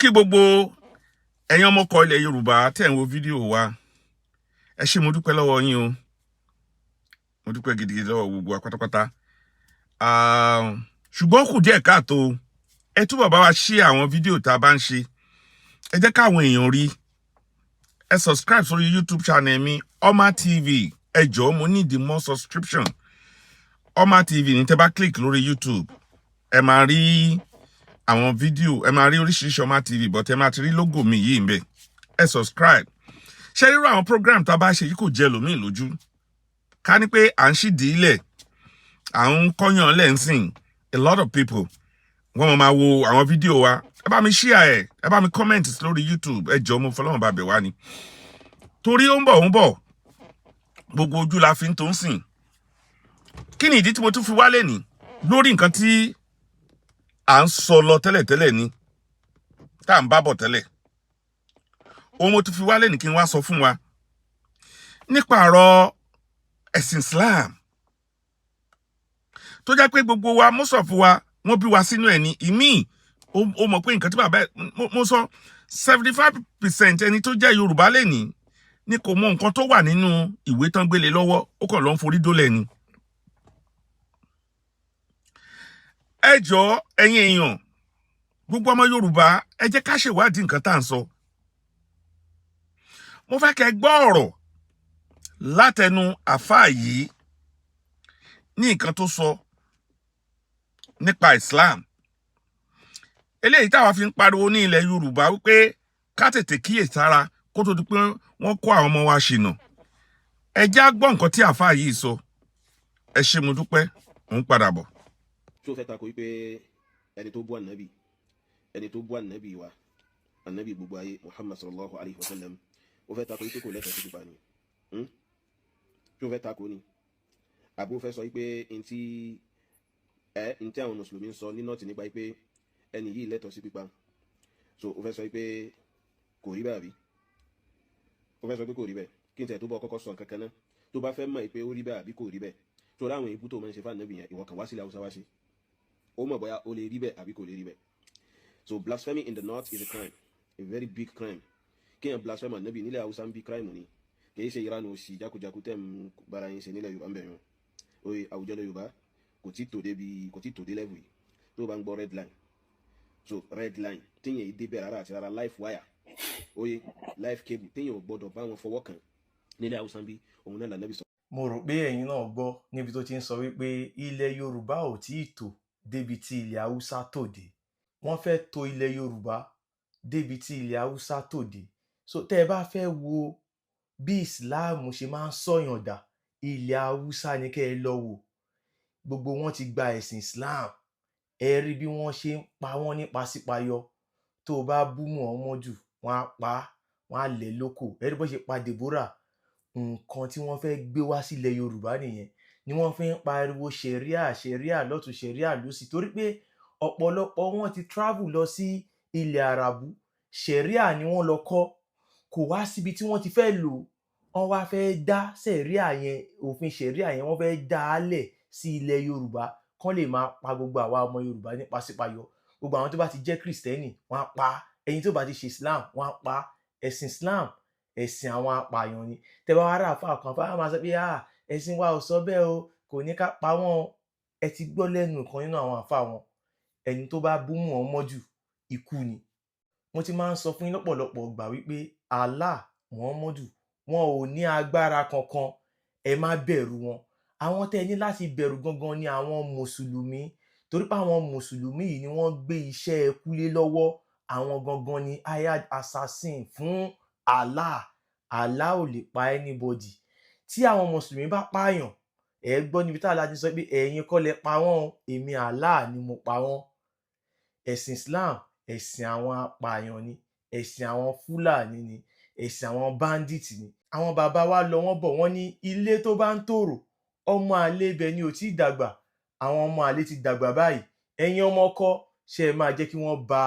Kí gbogbo ẹ̀yin ọmọkọ ilẹ̀ Yorùbá tẹ̀ ń wo fídíò wa. Ẹ ṣé, mo dúpẹ́ lọ́wọ́ yín o. Mo dúpẹ́ gidigidi lọ́wọ́ gbogbo wa pátápátá. Ṣùgbọ́n kù díẹ̀ káàtó. Ẹ túbọ̀ bá wa ṣí àwọn fídíò tá a bá ń ṣe. Ẹ jẹ́ káwọn èèyàn rí. Ẹ subscribe sórí YouTube channel mi, Oma TV. Ẹ jọ̀ọ́, mo need more subscription. Oma TV ní tẹ́ bá click lórí YouTube, ẹ máa rí àwọn fídíò, ẹ máa rí oríṣiríṣi Oma TV, but ẹ máa ti rí logo mi yìí ńbẹ̀. Ẹ subscribe. Ṣé irú àwọn program tá a bá ṣe yìí kò jẹ́ lómi lójú? Ká ní pé à ń ṣìdí ilẹ̀, à ń kọ́yàn lẹ́ǹsìn, a lot of people wọ́n máa wo àwọn fídíò wa. Ẹ bá mi share ẹ, ẹ bá mi comment lórí YouTube. Ẹ jọ̀ọ́, mo fọlọ́run bá bẹ̀ wá ni, torí ó ń bọ̀, ó ń bọ̀. Gbogbo ojú la fi ń tó ń sìn. Kí ni ìdí tí mo tún fi wálé ní lórí nǹkan tí à ń sọ lọ tẹ́lẹ̀tẹ́lẹ̀ ni, tá à ń bá bọ̀ tẹ́lẹ̀? Ohun mo tún fi wálé ní kí n wá sọ fún wa nípa ọ̀rọ̀ ẹ̀sìn Islam, tó jẹ́ pé gbogbo wa, most of wa, wọ́n bí wa sínú ẹ̀ ní. Ìmíì ó mọ̀ pé nǹkan tí bàbá ẹ̀ mo sọ, 75% ẹni tó jẹ́ Yorùbá lẹ́nìí ni kò mọ nǹkan tó wà nínú ìwé tán gbélé lọ́wọ́. Ó kàn lọ ń forí dólẹ̀ ni. Ẹ jọ̀ọ́, ẹ̀yin èèyàn, gbogbo ọmọ Yorùbá, ẹ jẹ́ ká ṣèwádìí nǹkan tá à ń sọ. Mo fẹ́ kẹ́ gbọ́ ọ̀rọ̀ látẹnu àfáà yìí ní nǹkan tó sọ nípa Islam eléyìí táwa fi ń pariwo ní ilẹ̀ Yorùbá wípé ká tètè kíyèsára kó tó di pé wọ́n kó àwọn ọmọ wa ṣìnà. Ẹ jẹ́ á gbọ́ nǹkan tí àfáà yìí sọ. Ẹ ṣé, mo dúpẹ́, mò ń padà bọ̀. Tó fẹ́ takò wípé ẹni tó bú ànábì, ẹni tó bú ànábì wa, ànábì gbogbo ayé, Muhammad sallallahu alayhi wa sallam, ó fẹ́ takò wípé kò lẹ́tọ̀ọ́ sí pípa ni? Tó fẹ́ takò ni, àbó fẹ́ sọ wípé ntí àwọn mùsùlùmí ń sọ ní North nípa wípé ẹni yìí lẹ́tọ̀ọ́ sí pípa? So ó fẹ́ sọ wípé kò rí bẹ́ẹ̀, àbí ó fẹ́ sọ pé kò rí bẹ́ẹ̀? Kí n tẹ̀ tó bọ́ kọ́kọ́ sọ nǹkan kan náà. Tó bá fẹ́ mọ̀ pé ó rí bẹ́ẹ̀ àbí kò rí bẹ́ẹ̀, tó ráwọn ibú tó máa ń ṣe fún ànábì yẹn, ìwọ kan wá sílẹ̀ Haúsá wá ṣe, ó mọ̀ bóyá ó lè rí bẹ́ẹ̀ àbí kò lè rí bẹ́ẹ̀. So blasphemy in the North is a crime, a very big crime. Kéèyàn blasphemy ànábì nílẹ̀ Haúsá ń bí, crime ni. Kì í ṣe ìranu òsì jákujáku tẹ̀ ń bára yín ṣe nílẹ̀ Yorùbá ń bẹ̀ yẹn. Oye, àwùjọ ilẹ̀ Yorùbá kò tí tò débi, kò tí tò dé level yìí. Tó bá ń gbọ́ red line, so red line téèyàn yìí débẹ̀ rárá àti rárá, live wire, oye, live cable téèyàn ò gbọ́dọ̀ bá wọn fọwọ́ kàn nílẹ̀ Haúsá ń bí, òun náà lànà bí sọ. Mo rò pé ẹ̀yin náà gbọ́ níbi tó ti ń sọ wípé ilẹ̀ Yorùbá ò tí ì tò débi tí ilẹ̀ Haúsá tò dé. Wọ́n fẹ́ tò ilẹ̀ Yorùbá débi tí ilẹ̀ Haúsá tò dé. So tẹ́ ẹ bá fẹ́ wo bí Ìsìláàmù ṣe máa ń sọ̀yàn dà, ilẹ̀ Haúsá ni kẹ́ ẹ lọ wò. Gbogbo wọn ti gba ẹ̀sìn Islam. Ẹ rí bí wọ́n ṣe ń pa wọ́n ní pasípayọ. Tó o bá bú Muhammadu, wọ́n á pa á, wọ́n á lẹ̀ lóko. Ẹ rí bó ṣe pa Deborah. Nǹkan tí wọ́n fẹ́ gbé wá sílẹ̀ Yorùbá nìyẹn ni wọ́n fi ń pariwo ṣẹ̀ríà, ṣẹ̀ríà lọ́tún, ṣẹ̀ríà lósì, torí pé ọ̀pọ̀lọpọ̀ wọn ti travel lọ sí ilẹ̀ Àràbù. Ṣẹ̀ríà ni wọ́n lọ kọ́. Kò wá síbi tí wọ́n ti fẹ́ lò. Wọ́n wá fẹ́ dá ṣẹ̀ríà yẹn, òfin ṣẹ̀ríà yẹn, wọ́n fẹ́ dá a lẹ̀ sí ilẹ̀ Yorùbá, kán lè máa pa gbogbo àwa ọmọ Yorùbá ní pasípayọ. Gbogbo àwọn tó bá ti jẹ́ Kristẹni, wọ́n á pa. Ẹni tó bá ti ṣe Islam, wọ́n á pa. Ẹ̀sìn Islam, ẹ̀sìn àwọn apààyàn ni. Tẹ́ bá wá rà fún àkàn fáwọn máa sọ pé, "Ah, ẹ̀sìn wa ò sọ bẹ́ẹ̀ o, kò ní ká pa wọ́n o." Ẹ ti gbọ́ lẹ́nu kan nínú àwọn àfa wọn, ẹni tó bá bú Muhammadu, ikú ni. Mo ti máa ń sọ fún yín lọ́pọ̀lọpọ̀ gbà wípé Allah, Muhammadu, wọn ò ní agbára kankan. Ẹ má bẹ̀rù wọn. Àwọn tẹ́ ẹ ní láti bẹ̀rù gangan ni àwọn mùsùlùmí, torí pé àwọn mùsùlùmí yìí ni wọ́n gbé iṣẹ́ ẹkú lé lọ́wọ́. Àwọn gangan ni hired assassin fún Allah. Allah ò lè pa anybody. Tí àwọn mùsùlùmí bá pààyàn, ẹ gbọ́ níbi tá Allah ti sọ pé, "Ẹ̀yin kọ́ lẹ pa wọ́n o, èmi Allah ni mo pa wọ́n." Ẹ̀sìn Islam, ẹ̀sìn àwọn apààyàn ni, ẹ̀sìn àwọn Fúlàní ni, ẹ̀sìn àwọn bandit ni. Àwọn bàbá wa lọ, wọ́n bọ̀, wọ́n ní ilé tó bá ń tòrò, ọmọ àlè ibẹ̀ ni ò tí ì dàgbà. Àwọn ọmọ àlè ti dàgbà báyìí. Ẹ̀yin ọmọ ọkọ, ṣe é máa jẹ́ kí wọ́n ba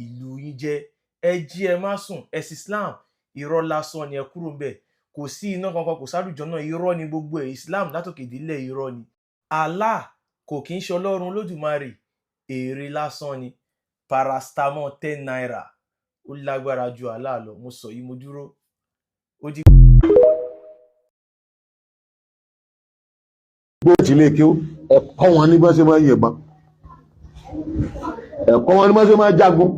ìlú yín jẹ́? Ẹ jí, ẹ má sùn. Ẹ̀sìn Islam, irọ́ lásán ni, ẹ kúrò ńbẹ̀. Kò sí iná kankan, kò sálùjọ náà, irọ́ ni gbogbo ẹ̀. Islam látòkè délẹ̀, irọ́ ni. Allah kò kí ń ṣe Ọlọ́run Olódùmarè, èrè lásán ni. Paracetamol 10 naira. Ó lágbára ju Allah lọ. Mo sọ yìí, mo dúró. Ó di. Gbó ti lè kí ó ẹ̀kọ́ wọn ní bọ́n ṣe máa ń yìnbọn, ẹ̀kọ́ wọn ní bọ́n ṣe máa ń jagun,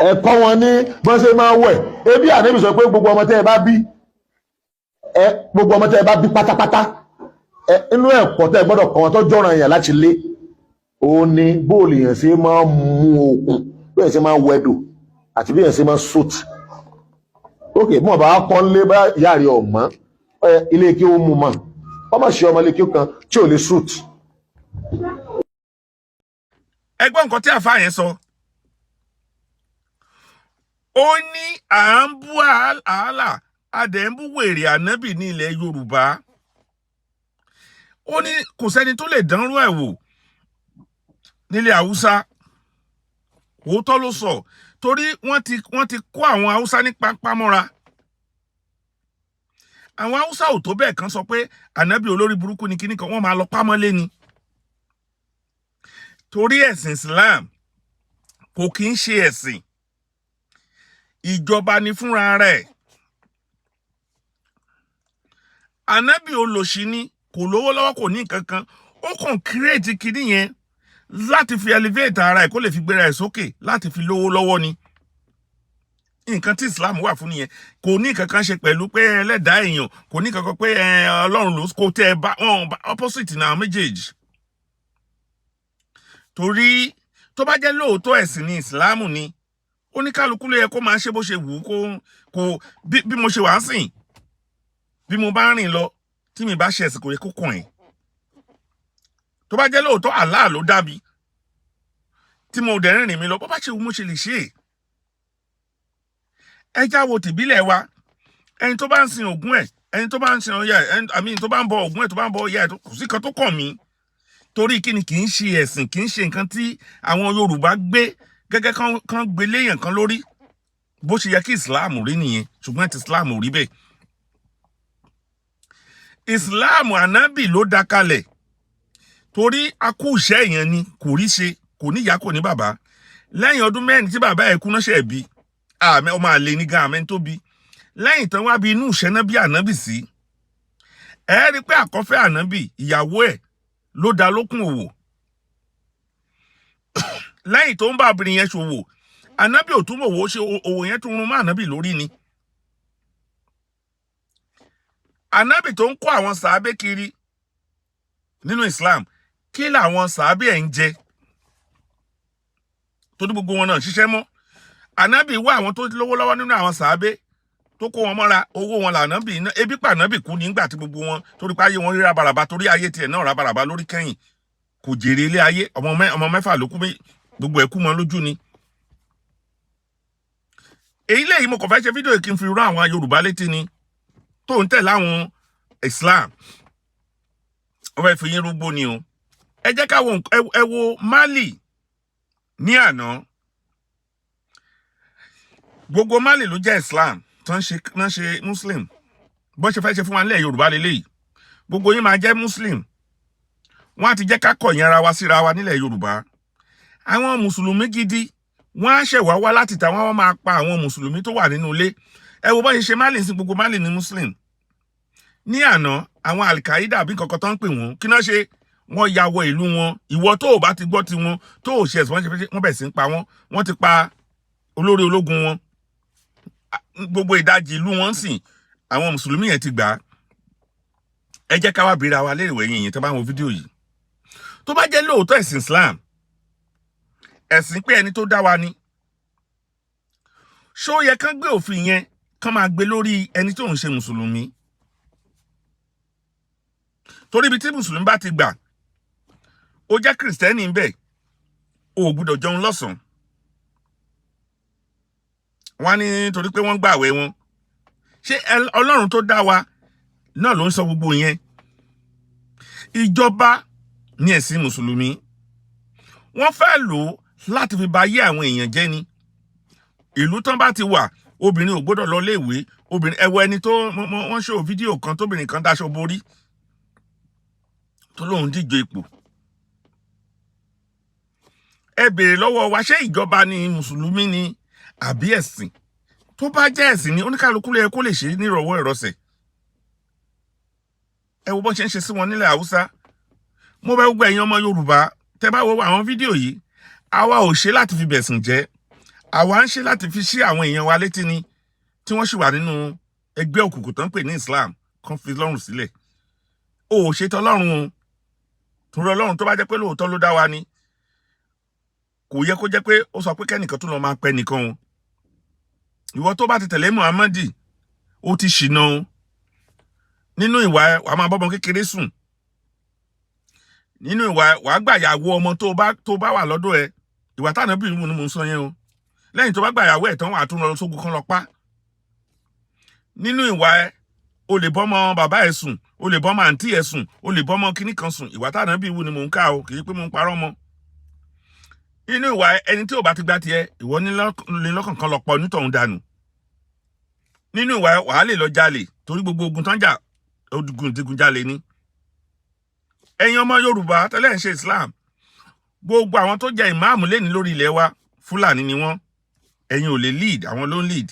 ẹ̀kọ́ wọn ní bọ́n ṣe máa ń wẹ̀. Ebi Ànábì sọ pé gbogbo ọmọ tẹ́ ẹ bá bí ẹ, gbogbo ọmọ tẹ́ ẹ bá bí pátápátá ẹ, inú ẹ̀kọ́ tẹ́ ẹ gbọ́dọ̀ kọ́ wọn tó jọ̀ràn yẹn láti lé òun ni bóòlù yẹn ṣe máa ń mú okun, bí yẹn ṣe máa ń wẹ̀dò àti bí yẹn ṣe máa ń sòt. Ókè bí wọn bá kọ́ ń lé bá ìyá rẹ̀ ọ̀mọ́ ilé kí ó mú mọ́ ọmọ ṣe ọmọ ilé kí ó kan tí ò lè sòt. Ẹ gbọ́ nǹkan tí àfáà yẹn sọ. Ó ní à ń bú àhálà, a dẹ̀ ń bú wèrè ànábì ní ilẹ̀ Yorùbá. Ó ní kò sẹ́ni tó lè dánrú ẹ̀ wò nílẹ̀ Haúsá. Òótọ́ ló sọ, torí wọ́n ti kó àwọn Haúsá ní pápámọ́ra. Àwọn Haúsá ò tó bẹ́ẹ̀ kan sọ pé ànábì olórí burúkú ni kíní kan, wọ́n máa lọ pámọ́lé ni, torí ẹ̀sìn Islam kò kí ń ṣe ẹ̀sìn ìjọba ni fúnra rẹ̀. Ànábì olòṣì ni, kò lówó lọ́wọ́, kò ní nǹkan kan. Ó kàn create kinní yẹn láti fi elevate ara ẹ̀, kó lè fi gbéra ẹ̀ sókè, láti fi lówó lọ́wọ́ ni. Nǹkan tí Islam wà fún nìyẹn. Kò ní nǹkan kan ṣe pẹ̀lú pé ẹlẹ́dàá èèyàn, kò ní nǹkan kan pé Ọlọ́run ló kó tẹ́ ẹ bá wọn opposite náà méjèèjì. Torí tó bá jẹ́ lóòótọ́ ẹ̀sìn ní Islam ni, oníkálukú ló yẹ kó máa ṣe bó ṣe wù ú. Kó bí mo ṣe wà á sìn, bí mo bá rìn lọ tí mi bá ṣe ẹ̀sìn, kò yẹ kó kàn ẹ́. Tó bá jẹ́ lóòótọ́ Allah ló dá mi, tí mo dẹ̀ rìnrìn mi lọ, bó bá ṣe wù mo ṣe lè ṣe é. Ẹ já wo tìbílẹ̀ wa. Ẹni tó bá ń sin Ògún ẹ̀, ẹni tó bá ń sin Ọya ẹ̀, ẹni àmì tó bá ń bọ Ògún ẹ̀, tó bá ń bọ Ọya ẹ̀, kò sí kan tó kàn mí. Torí kí ni? Kì í ṣe ẹ̀sìn, kì í ṣe nǹkan tí àwọn Yorùbá gbé gẹ́gẹ́ kan gbé léèyàn kan lórí. Bó ṣe yẹ kí Islam rí nìyẹn, ṣùgbọ́n ti Islam ò rí bẹ́ẹ̀. Islam, ànábì ló dá kalẹ̀ torí akúṣẹ́ èèyàn ni, kò rí ṣe, kò ní ìyá, kò ní bàbá. Lẹ́yìn ọdún 4 tí bàbá ẹ̀ kú náà ṣe bí àmì ọmọ àlè ní gan àmì tó bí. Lẹ́yìn tán wá bí inú ìṣẹ́ náà bí ànábì sí. Ẹ rí i pé àkọ́fẹ́ ànábì, ìyàwó ẹ̀ ló dá lókun òwò. Lẹ́yìn tó ń bá obìnrin yẹn ṣòwò, ànábì ò tún òwò ṣe, òwò yẹn tún run mọ́ ànábì lórí ni. Ànábì tó ń kó àwọn sàábé kiri nínú Islam, kí làwọn sàábé ẹ̀ ń jẹ? Tó ní gbogbo wọn náà ṣiṣẹ́ mọ́. Ànábì wá àwọn tó lówó lọ́wọ́ nínú àwọn sàábé tó kó wọn mọ́ra, owó wọn lànábì iná. Ebi pa ànábì kú nígbà tí gbogbo wọn, torí pé ayé wọn rí rabaraba, torí ayé tiẹ̀ náà rabaraba lórí kẹ́yìn, kò jèrè ilé ayé. Ọmọ 6 ló kú, gbogbo ẹ̀ kú mọ́ lójú ni. Èyí lèyí mo kàn fẹ́ ṣe fídíò yìí kí n fi rán àwọn Yorùbá létí ni tó ń tẹ̀lé àwọn Islam. Wọ́n fẹ́ fi yín rúgbó ni o. Ẹ jẹ́ ká wo ẹ wo Mali ní àná. Gbogbo Mali ló jẹ́ Islam tó ń ṣe náà ṣe Muslim. Bó ṣe fẹ́ ṣe fún wa nílẹ̀ Yorùbá lélẹ́yìí, gbogbo yín máa jẹ́ Muslim. Wọ́n á ti jẹ́ ká kọ̀yìn ara wa síra wa nílẹ̀ Yorùbá. Àwọn mùsùlùmí gidi, wọ́n á ṣẹ̀wá wá láti ta, wọ́n máa pa àwọn mùsùlùmí tó wà nínú ilé. Ẹ wo bó ṣe ṣe Mali sí, gbogbo Mali ní Muslim. Ní àná, àwọn Alkaida àbí nǹkan kan tó ń pè wọ́n, kí náà ṣe? Wọ́n ya wọ ìlú wọn. Ìwọ tó o bá ti gbọ́ tiwọn, tó o ṣe ẹ̀sùn, wọ́n ṣe fẹ́, wọ́n bẹ̀rẹ̀ sí ń pa wọ́n. Wọ́n ti pa olórí ológun wọn. Gbogbo ìdajì ìlú wọn sìn, àwọn mùsùlùmí yẹn ti gbà á. Ẹ jẹ́ ká wá bèèrè àwa léèrè wẹ̀yìn yìí tó bá ń wo fídíò yìí. Tó bá jẹ́ lóòótọ́ ẹ̀sìn Islam, ẹ̀sìn pé ẹni tó dá wa ni, ṣó yẹ kán gbé òfin yẹn kán máa gbé lórí ẹni tó ń ṣe mùsùlùmí? Torí ibi tí mùsùlùmí bá ti gbà, ó jẹ́ kìrìsìtẹ́nì ń bẹ̀, o ò gbúdọ̀ jẹun lọ́sàn-án. Wọ́n á ní torí pé wọ́n gbààwẹ̀ wọn. Ṣé Ọlọ́run tó dá wa náà ló ń sọ gbogbo yẹn? Ìjọba ní ẹ̀sìn mùsùlùmí, wọ́n fẹ́ lò ó láti fi ba ayé àwọn èèyàn jẹ́ ni. Ìlú tán bá ti wà, obìnrin ò gbọ́dọ̀ lọ léèwé. Obìnrin, ẹ wo ẹni tó wọ́n ṣe fídíò kan tóbìnrin kan dáṣọ borí tó lóun díje ipò. Ẹ béèrè lọ́wọ́ wa, ṣé ìjọba ni mùsùlùmí ni? Àbí ẹ̀sìn? Tó bá jẹ́ ẹ̀sìn ni, oníkálukú ló yẹ kó lè ṣe é nírọ̀wọ́ ìrọsẹ̀. Ẹ wo bó ṣe ń ṣe sí wọn nílẹ̀ Haúsá. Mo bẹ̀ gbogbo ẹ̀yin ọmọ Yorùbá, tẹ́ bá wo àwọn fídíò yìí, àwa ò ṣe láti fi bẹ̀sìn jẹ́. Àwa ń ṣe láti fi ṣí àwọn èèyàn wa létí ni, tí wọ́n sì wà nínú ẹgbẹ́ òkùnkùn tó ń pè ní Islam, kan fi lọ́rùn sílẹ̀. O ò ṣe tọlọ́run o, torí Ọlọ́run, tó bá jẹ́ pé lóòótọ́ ló dá wa ni, kò yẹ kó jẹ́ pé ó sọ pé kẹ́nìkan tó lọ máa pẹ́ nìkan o. Ìwọ tó bá ti tẹ̀lé Muhammadi, ó ti ṣìnà o. Nínú ìwà ẹ, wàá máa bọ́mọ kékeré sùn. Nínú ìwà ẹ, wàá gbàyàwó ọmọ tó bá wà lọ́dọ̀ ẹ. Ìwà táwọn bí ni mò ń sọ yẹn o. Lẹ́yìn tó bá gbàyàwó ẹ̀ tán, wàá tún lọ sógun kan lọ pa. Nínú ìwà ẹ, o lè bọ́mọ bàbá ẹ sùn, o lè bọ́mọ àǹtí ẹ sùn, o lè bọ́mọ kíní kan sùn. Ìwà táwọn bí ni mò ń ká o, kì í pé mò ń parọ́ mọ́. Nínú ìwà ẹ, ẹni tí ò bá ti gbá tiẹ̀, ìwọ ní lọ́kàn kan lọ pọ̀ onítọ̀hún dànù. Nínú ìwà ẹ, wàá lè lọ jalè, torí gbogbo ogun tán jà, ogun ìdigunjalè ni. Ẹ̀yin ọmọ Yorùbá tẹ́lẹ̀ ń ṣe Islam, gbogbo àwọn tó jẹ ìmáàmù lẹ́ni lórí ilẹ̀ wa, Fúlàní ni wọ́n. Ẹ̀yin ò lè lead, àwọn ló ń lead.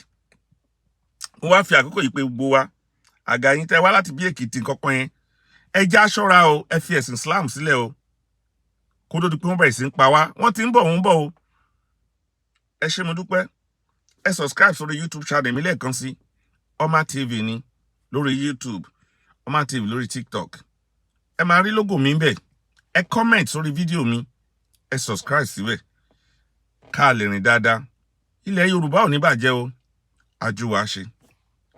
Mo wá fi àkókò yìí pé gbogbo wa, àgà yín tẹ́ wá láti bí Èkìtì nǹkan yẹn, ẹ já ṣọ́ra o. Ẹ fi ẹ̀sìn Islam sílẹ̀ o, kó tó di pé wọ́n bẹ̀rẹ̀ sí ń pa wá. Wọ́n ti ń bọ̀, wọ́n ń bọ̀ o. Ẹ ṣé, mo dúpẹ́. Ẹ subscribe sórí YouTube channel mi lẹ́ẹ̀kan sí, Ọmá TV ni lórí YouTube, Ọmá TV lórí TikTok. Ẹ máa rí logo mi ńbẹ̀. Ẹ comment sórí fídíò mi, ẹ subscribe síbẹ̀, ká lè rìn dáadáa. Ilẹ̀ Yorùbá ò ní bàjẹ́ o. Àjùwà ṣe.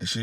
Ẹ ṣé.